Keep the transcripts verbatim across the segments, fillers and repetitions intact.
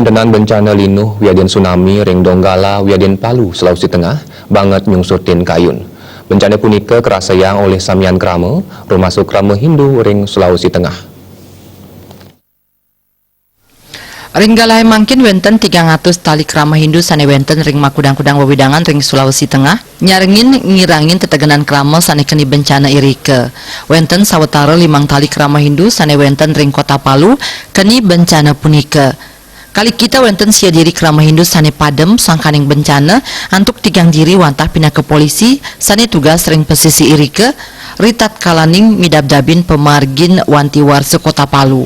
Tenan bencana linuh wiadin tsunami ring Donggala wiadin Palu, Sulawesi Tengah, banget nyungsutin kayun. Bencana punika karasayang olih samian krama, rumasuk krama Hindu ring Sulawesi Tengah. Ring galahé mangkin wénten tigang atus tali krama Hindu sané wénten ring makudang-kudang wewidangan ring Sulawesi Tengah, nyarengin ngirangin tetegenan krama sané keni bencana irika. Wénten sawatara limang tali krama Hindu sané wénten ring Kota Palu keni bencana punika. Kali kita wénten sia diri krama Hindu sané padem sangkaning bencana antuk tigang diri wantah pinaka polisi sané tugas ring pesisi irika, ritatkalaning midabdabin pamargin wanti warsa Kota Palu.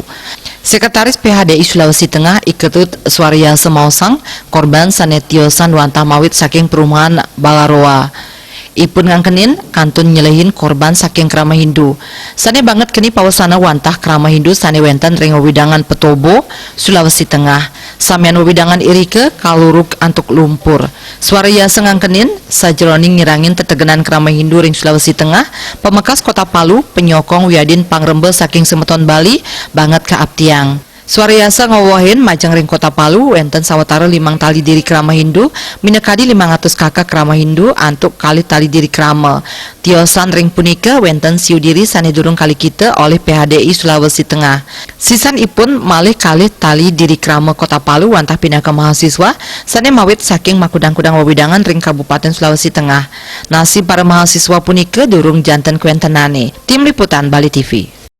Sekretaris P H D I Sulawesi Tengah I Ketut Swarayasa maosang, korban sané tiosan wantah mawit saking perumahan Balaroa. Ipun ngangkenin kantun nyelehin korban saking krama Hindu. Sané banget keni pawasana wantah krama Hindu sané wénten ring wewidangan Petobo, Sulawesi Tengah. Samian wewidangan irika kalurug antuk lumpur. Swarayasa ngangkenin, sajeroning ngirangin tetegenan krama Hindu ring Sulawesi Tengah, pamekas Kota Palu, panyokong wiadin pangremba saking semeton Bali, banget kaaptiang. Swarayasa ngawewehin majeng ring Kota Palu, wénten sawatara limang tali diri krama Hindu, minakadi limang atus kaka krama Hindu antuk kalih tali diri krama. Tiosan ring punika wénten siu diri sané durung kalikita olih P H D I Sulawesi Tengah. Sisan ipun malih kalih tali diri krama Kota Palu wantah pinaka mahasiswa sané mawit saking makudang-kudang wewidangan ring Kabupatén Sulawesi Tengah. Nasib para mahasiswa punika durung janten kawéntenané. Tim Liputan Bali T V.